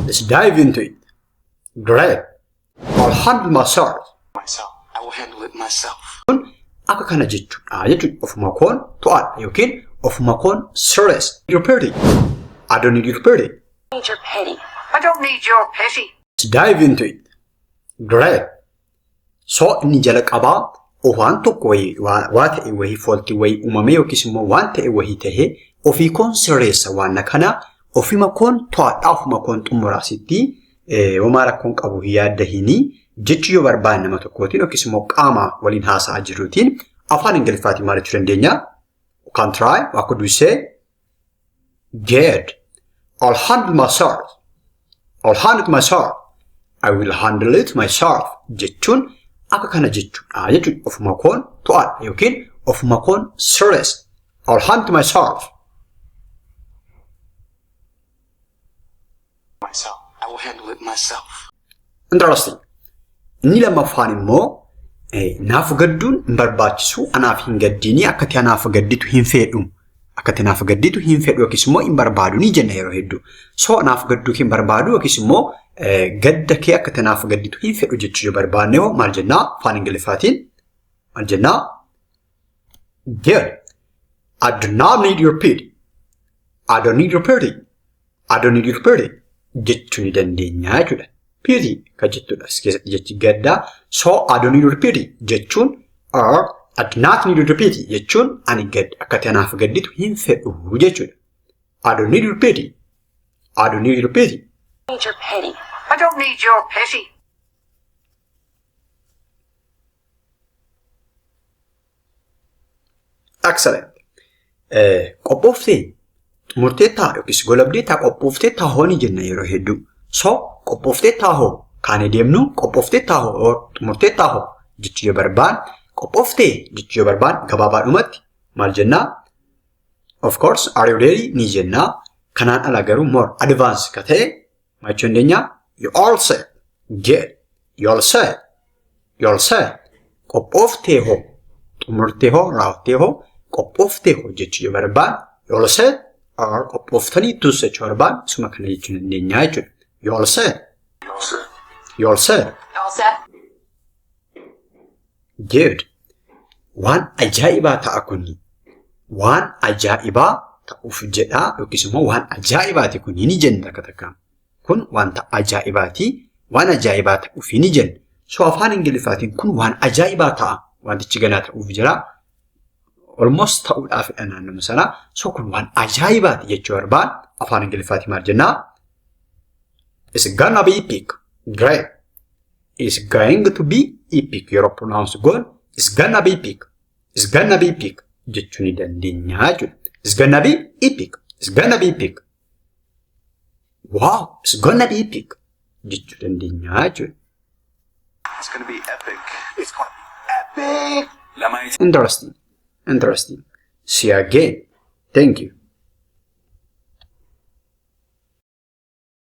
Let's dive into it. Great. I'll handle myself. Myself. I will handle it myself. Akka kana jechuudha jechuudha. Ofuma koon to'adha yookiin ofuma koon sirreessa. Your pity. I don't need your pity. Need your pity. I don't need your pity. Let's dive into it. Great. So inni jalqabaa waan tokko wayii waa ta'e wayii fooltii wayii uumamee yookiis immoo waan ta'e wayii tahee ofii koon sirreessa waan kana ofuma koon to'adhaa ofuma koon xumuraasitti homaa rakkoon qabu hin yaaddahinii jechuu yoo barbaanne nama tokkootiin yookiis immoo qaama waliin haasa'aa jirruutiin afaan Ingiliffaatiin maal jechuu dandeenya? You can try. What could we say? Good. I'll handle myself. I'll handle it myself. I will handle it myself jechuun akka kana jechuudha jechuudha. Ofuma koon to'adha yookiin ofuma koon sirreessa. I'll handle it myself. Myself. I will handle it myself. Interesting. Inni lammaffaan immoo naaf gadduun hin barbaachisu, anaaf hin gaddiini, akka ati anaaf gadditu hin fedhu. Akka ati anaaf gadditu hin fedhu yookiis immoo hin barbaadu ni jenna yeroo hedduu. So anaaf gadduu hin barbaadu yookiis immoo gadda kee akka ati anaaf gadditu hin fedhu jechuu yoo barbaanne hoo maal jennaa afaan Ingiliffaatiin? Maal jennaa? Good. I do not need your pity. I don't need your pity. I don't need your pity. Jechuu ni dandeenya jechuudha. Pity kan jettudha as keessatti jechi gaddaa. So I don't need your pity jechuun or I do not need your pity jechuun ani gadda akka ati anaaf gadditu hin fedhu jechuudha. I don't need your pity. I don't need your pity. Need your pity. I don't need your pity. Excellent. Qophooftee xumurtee taa yookiis golabdee taa qophooftee taahoo ni jenna yeroo hedduu. So qophooftee taahoo kaanee deemnu qophooftee taahoo xumurtee taahoo jechuu yoo barbaanne qophooftee jechuu yoo barbaanne gabaabaadhumatti maal jennaa? Of course are you ready ni jennaa. Kanaan ala garuu more advance ka ta'e maal jechuu dandeenya? You all set. Good. You all set. You all set. Qophooftee hoo xumurtee hoo raawwattee hoo qophooftee hoo jechuu yoo barbaanne you all set or qophooftanii tus jechuu barbaanne isuma kana jechuu dandeenya jechuudha. You all set. You all set. All set. Good. Waan ajaa'ibaa ta'a kuni. Waan ajaa'ibaa ta'uuf jedhaa yookiis immoo waan ajaa'ibaati kuni ni jenna takka takka. Kun wanta ajaa'ibaati. Waan ajaa'ibaa ta'uuf ni jenna. So afaan Ingiliffaatiin kun waan ajaa'ibaa ta'a. Wantichi ganaa ta'uuf jira. Almost ta'uudhaafidha naannoo sana. So kun waan ajaa'ibaati jechuu barbaan afaan Ingiliffaatiin maal jennaa? It's gonna be epic. Great. It's going to be epic. Yeroo pronounce goon it's gonna be epic. It's gonna be epic jechuu ni dandeenya jechuudha. It's gonna be epic. It's gonna be epic. Wow, it's gonna be epic jechuu dandeenya jechuudha. It's gonna be epic. It's gonna be epic. Interesting. Interesting. See you again. Thank you.